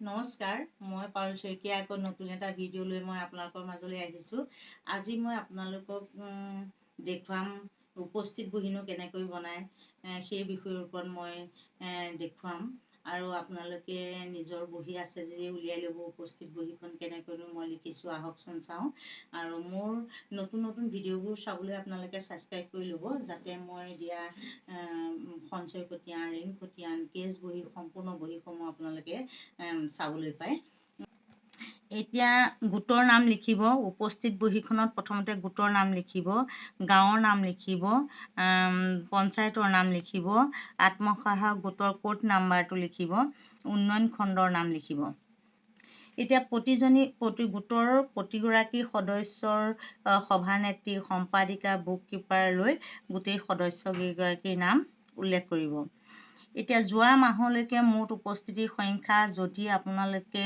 নমস্কাৰ, মই পাৰুল শইকীয়া। আকৌ নতুন এটা ভিডিঅ' লৈ মই আপোনালোকৰ মাজলৈ আহিছোঁ। আজি মই আপোনালোকক দেখুৱাম উপস্থিত বহীনো কেনেকৈ বনায়, সেই বিষয়ৰ ওপৰত মই দেখুৱাম। আৰু আপোনালোকে নিজৰ বহী আছে যদি উলিয়াই ল'ব। উপস্থিত বহীখন কেনেকৈনো মই লিখিছোঁ, আহকচোন চাওঁ। আৰু মোৰ নতুন নতুন ভিডিঅ'বোৰ চাবলৈ আপোনালোকে ছাবস্ক্ৰাইব কৰি ল'ব, যাতে মই দিয়া সঞ্চয় খতিয়ান, ঋণ খতিয়ান, কেছ বহী, সম্পূৰ্ণ বহীসমূহ আপোনালোকে চাবলৈ পায়। এতিয়া গোটৰ নাম লিখিব। উপস্থিত বহীখনত প্ৰথমতে গোটৰ নাম লিখিব, গাঁৱৰ নাম লিখিব, পঞ্চায়তৰ নাম লিখিব, আত্মসহায়ক গোটৰ কোড নাম্বাৰটো লিখিব, উন্নয়ন খণ্ডৰ নাম লিখিব। এতিয়া প্ৰতি গোটৰ প্ৰতিগৰাকী সদস্যৰ সভানেত্ৰী, সম্পাদিকা, বুক কিপাৰ লৈ গোটেই সদস্যকেইগৰাকীৰ নাম উল্লেখ কৰিব। এতিয়া যোৱা মাহলৈকে মুঠ উপস্থিতিৰ সংখ্যা, যদি আপোনালোকে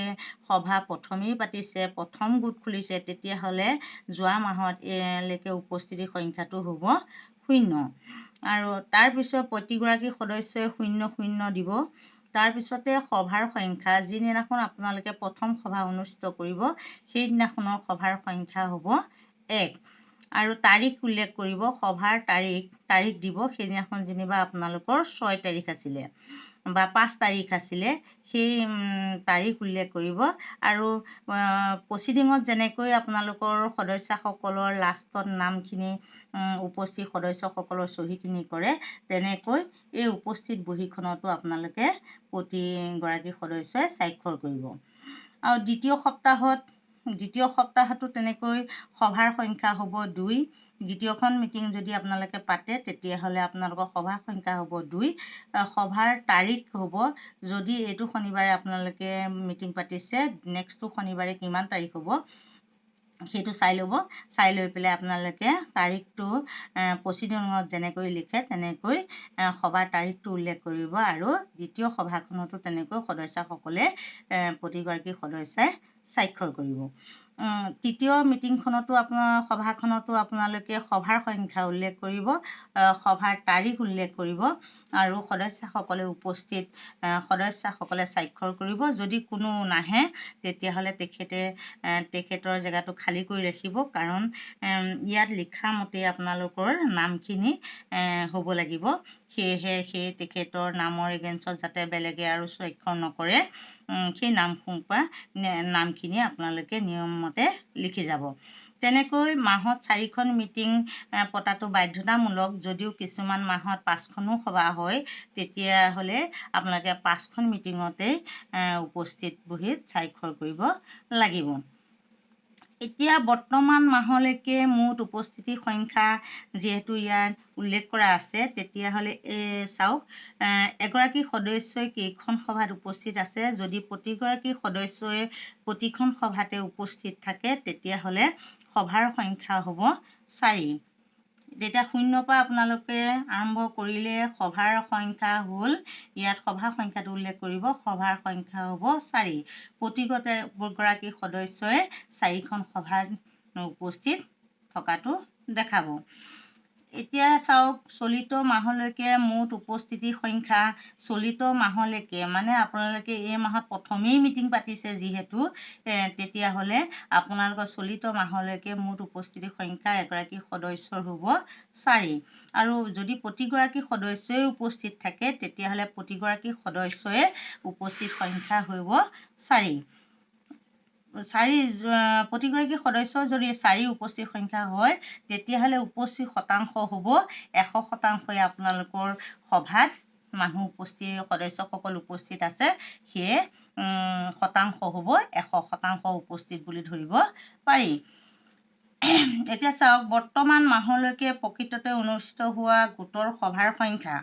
সভা প্ৰথমেই পাতিছে, প্ৰথম গোট খুলিছে, তেতিয়াহ'লে যোৱা মাহত লৈকে উপস্থিতিৰ সংখ্যাটো হ'ব 0। আৰু তাৰপিছত প্ৰতিগৰাকী সদস্যই 0 0 দিব। তাৰপিছতে সভাৰ সংখ্যা, যিদিনাখন আপোনালোকে প্ৰথম সভা অনুষ্ঠিত কৰিব, সেইদিনাখনৰ সভাৰ সংখ্যা হ'ব 1। আৰু তাৰিখ উল্লেখ কৰিব, সভাৰ তাৰিখ দিব। সেইদিনাখন যেনিবা আপোনালোকৰ 6 তাৰিখ আছিলে বা 5 তাৰিখ আছিলে, সেই তাৰিখ উল্লেখ কৰিব। আৰু প্ৰচিডিঙত যেনেকৈ আপোনালোকৰ সদস্যসকলৰ লাষ্টত নামখিনি, উপস্থিত সদস্যসকলৰ চহীখিনি কৰে, তেনেকৈ এই উপস্থিত বহীখনতো আপোনালোকে প্ৰতিগৰাকী সদস্যই স্বাক্ষৰ কৰিব। আৰু দ্বিতীয় সপ্তাহতো তেনেকৈ সভাৰ সংখ্যা হ'ব 2। দ্বিতীয়খন মিটিং যদি আপোনালোকে পাতে, তেতিয়াহ'লে আপোনালোকৰ সভাৰ সংখ্যা হ'ব 2। সভাৰ তাৰিখ হ'ব, যদি এইটো শনিবাৰে আপোনালোকে মিটিং পাতিছে, নেক্সটটো শনিবাৰে কিমান তাৰিখ হ'ব সেইটো চাই ল'ব। চাই লৈ পেলাই আপোনালোকে তাৰিখটো প্ৰচিডিঙত যেনেকৈ লিখে, তেনেকৈ সভাৰ তাৰিখটো উল্লেখ কৰিব। আৰু দ্বিতীয় সভাখনতো তেনেকৈ সদস্যসকলে, প্ৰতিগৰাকী সদস্যই স্বাক্ষৰ কৰিব। তৃতীয় মিটিংখনতো আপোনাৰ সভাখনতো আপোনালোকে সভাৰ সংখ্যা উল্লেখ কৰিব, সভাৰ তাৰিখ উল্লেখ কৰিব আৰু সদস্যসকলে, উপস্থিত সদস্যসকলে স্বাক্ষৰ কৰিব। যদি কোনো নাহে, তেতিয়াহ'লে তেখেতে তেখেতৰ জেগাটো খালী কৰি ৰাখিব, কাৰণ ইয়াত লিখা মতেই আপোনালোকৰ নামখিনি হ'ব লাগিব। সেয়েহে সেই তেখেতৰ নামৰ এগেইনষ্টত যাতে বেলেগে আৰু স্বাক্ষৰ নকৰে, সেই নাম সোপা, নামখিনি আপোনালোকে নিয়মমতে লিখি যাব। তেনেকৈ মাহত চাৰিখন মিটিং পতাটো বাধ্যতামূলক, যদিও কিছুমান মাহত পাঁচখনো সভা হয়। তেতিয়াহ'লে আপোনালোকে পাঁচখন মিটিঙতে উপস্থিত বহীত স্বাক্ষৰ কৰিব লাগিব। এতিয়া বৰ্তমান মাহলৈকে মুঠ উপস্থিতি সংখ্যা যিহেতু ইয়াত উল্লেখ কৰা আছে, তেতিয়াহ'লে এই চাওক, এগৰাকী সদস্যই কেইখন সভাত উপস্থিত আছে। যদি প্ৰতিগৰাকী সদস্যই প্ৰতিখন সভাতে উপস্থিত থাকে, তেতিয়াহ'লে সভাৰ সংখ্যা হ'ব 4। তেতিয়া শূন্যৰ পৰা আপোনালোকে আৰম্ভ কৰিলে সভাৰ সংখ্যা হ'ল, ইয়াত সভাৰ সংখ্যাটো উল্লেখ কৰিব, সভাৰ সংখ্যা হ'ব 4। প্ৰতিগৰাকী সদস্যই চাৰিখন সভাত উপস্থিত থকাটো দেখাব। এতিয়া চাওক, চলিত মাহলৈকে মুঠ উপস্থিতিৰ সংখ্যা। চলিত মাহলৈকে মানে আপোনালোকে এই মাহত প্ৰথমেই মিটিং পাতিছে যিহেতু, তেতিয়াহ'লে আপোনালোকৰ চলিত মাহলৈকে মুঠ উপস্থিতিৰ সংখ্যা এগৰাকী সদস্যৰ হ'ব 4। আৰু যদি প্ৰতিগৰাকী সদস্যই উপস্থিত থাকে, তেতিয়াহ'লে প্ৰতিগৰাকী সদস্যই উপস্থিত সংখ্যা হ'ব 4। চাৰি প্ৰতিগৰাকী সদস্যৰ যদি 4 উপস্থিত সংখ্যা হয়, তেতিয়াহ'লে উপস্থিত শতাংশ হ'ব 100 শতাংশই আপোনালোকৰ সভাত মানুহ উপস্থিত, সদস্যসকল উপস্থিত আছে। সেয়ে শতাংশ হ'ব 100% উপস্থিত বুলি ধৰিব পাৰি। এতিয়া চাওক, বৰ্তমান মাহলৈকে প্ৰকৃততে অনুষ্ঠিত হোৱা গোটৰ সভাৰ সংখ্যা।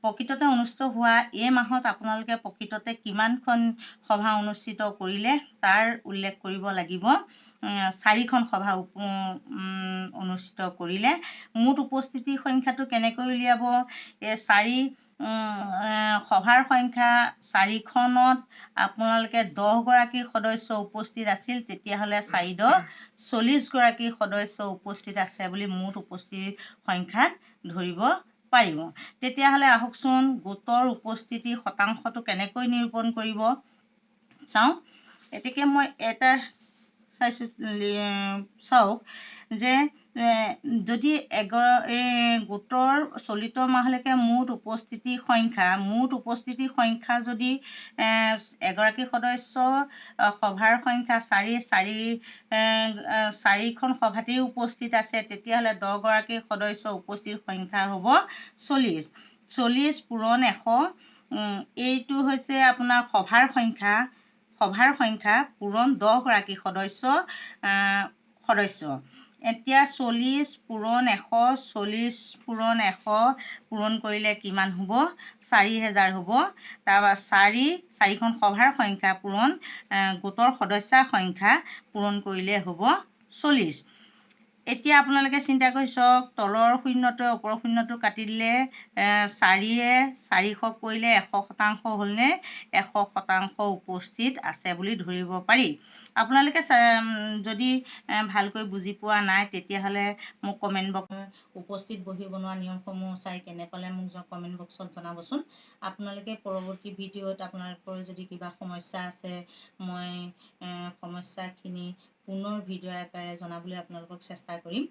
প্ৰকৃততে অনুষ্ঠিত হোৱা, এই মাহত আপোনালোকে প্ৰকৃততে কিমানখন সভা অনুষ্ঠিত কৰিলে তাৰ উল্লেখ কৰিব লাগিব। চাৰিখন সভা অনুষ্ঠিত কৰিলে। মুঠ উপস্থিতিৰ সংখ্যাটো কেনেকৈ উলিয়াব? এই চাৰি সভাৰ সংখ্যা চাৰিখনত আপোনালোকে 10গৰাকী সদস্য উপস্থিত আছিল, তেতিয়াহ'লে 4 10 40গৰাকী সদস্য উপস্থিত আছে বুলি মুঠ উপস্থিত সংখ্যাত ধৰিব পাৰিব। তেতিয়াহ'লে আহকচোন, গোটৰ উপস্থিতি শতাংশটো কেনেকৈ নিৰূপণ কৰিব? চাওঁ। এতেকে মই এটা চাইছোঁ, চাওক যে যদি গোটৰ চলিত মাহলৈকে মুঠ উপস্থিতি সংখ্যা, মুঠ উপস্থিতি সংখ্যা যদি এগৰাকী সদস্য সভাৰ সংখ্যা 4, 4, 4খন সভাতেই উপস্থিত আছে, তেতিয়াহ'লে 10গৰাকী সদস্য উপস্থিত সংখ্যা হ'ব 40। 40 পূৰণ 100, এইটো হৈছে আপোনাৰ সভাৰ সংখ্যা, সভাৰ সংখ্যা পূৰণ 10গৰাকী সদস্য। এতিয়া 40 পূৰণ 100, 40 পূৰণ 100 পূৰণ কৰিলে কিমান হ'ব? 4000 হ'ব। তাৰপৰা 4খন সভাৰ সংখ্যা পূৰণ গোটৰ সদস্যাৰ সংখ্যা পূৰণ কৰিলে হ'ব 40। এতিয়া আপোনালোকে চিন্তা কৰি চাওক, তলৰ শূন্যটোৱে ওপৰৰ শূন্যটো কাটি দিলে 4য়ে 400 কৰিলে 100% হ'লনে? 100% উপস্থিত আছে বুলি ধৰিব পাৰি। আপোনালোকে যদি ভালকৈ বুজি পোৱা নাই, তেতিয়াহ'লে মোক কমেণ্ট বক্স, উপস্থিত বহি বনোৱা নিয়মসমূহ চাই কেনে পালে মোক কমেণ্ট বক্সত জনাবচোন। আপোনালোকে পৰৱৰ্তী ভিডিঅ'ত আপোনালোকৰ যদি কিবা সমস্যা আছে, মই সমস্যাখিনি পুনৰ ভিডিঅ' আকাৰে জনাবলৈ আপোনালোকক চেষ্টা কৰিম।